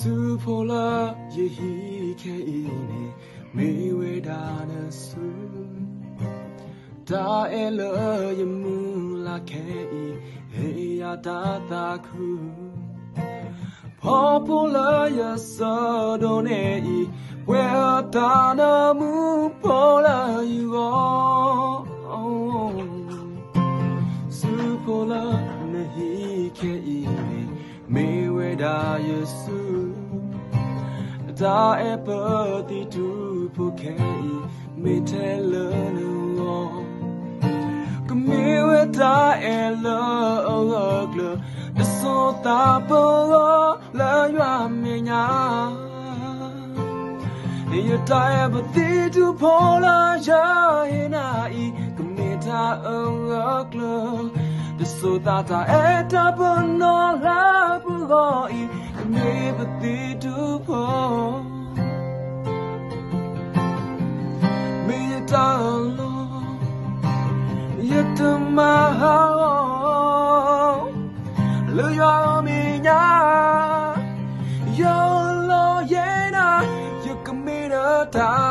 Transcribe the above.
ဆူဖိလၢယဟံၣ်ခဲအံၤန့ၣ် မ့ၢ်ဝဲဒၣ်နဆူၣ်, တၢ်အဲၣ်လၢယမုၢ်လၢ်ခဲအံၤ ဟ့ၣ်ယၤတၢ်သးခု, ဖီဖိလၢယစၢၤဒိးန့ၢ်အံၤ ပှဲၤအတၢ်နၢမူဖိလၢယဂီၢ် ဆူဖိလၢနဟံၣ်ခဲအံၤန့ၣ် မ့ၢ်ဝဲဒၣ်ယဆူၣ်, တၢ်အဲၣ်ပသံတူၢ်ဖိခဲအံၤ မ့ၢ်ထဲလၢနဂီၢ်, ကမ့ၢ်ဝဲတၢ်အဲၣ်လၢအဂၢၢ်ကျၢၤ တစိၤသးပဂီၢ်လၢယွၤမဲာ်ညါ ယတၢ်အဲၣ်ပသံတူၢ်ဖိလၢယဟ့ၣ်နၤအံၤ ကမ့ၢ်တၢ်အဂၢၢ်ကျၢၤ, တစိၤသးတၢ်အဲၣ်တၢ်ပနီၣ်လၢပဂီၢ်အံၤ ကမ့ၢ်ပသံတူၢ်ဖိ မ့ၢ်ယတၢ်အၢၣ်လီၤ, ယတမၤဟးဂီၤ, လၢယွၤအမဲာ်ညါ, ယလီၤယဲနၤ, ယကမ့ၢ်ဒီးတၢ်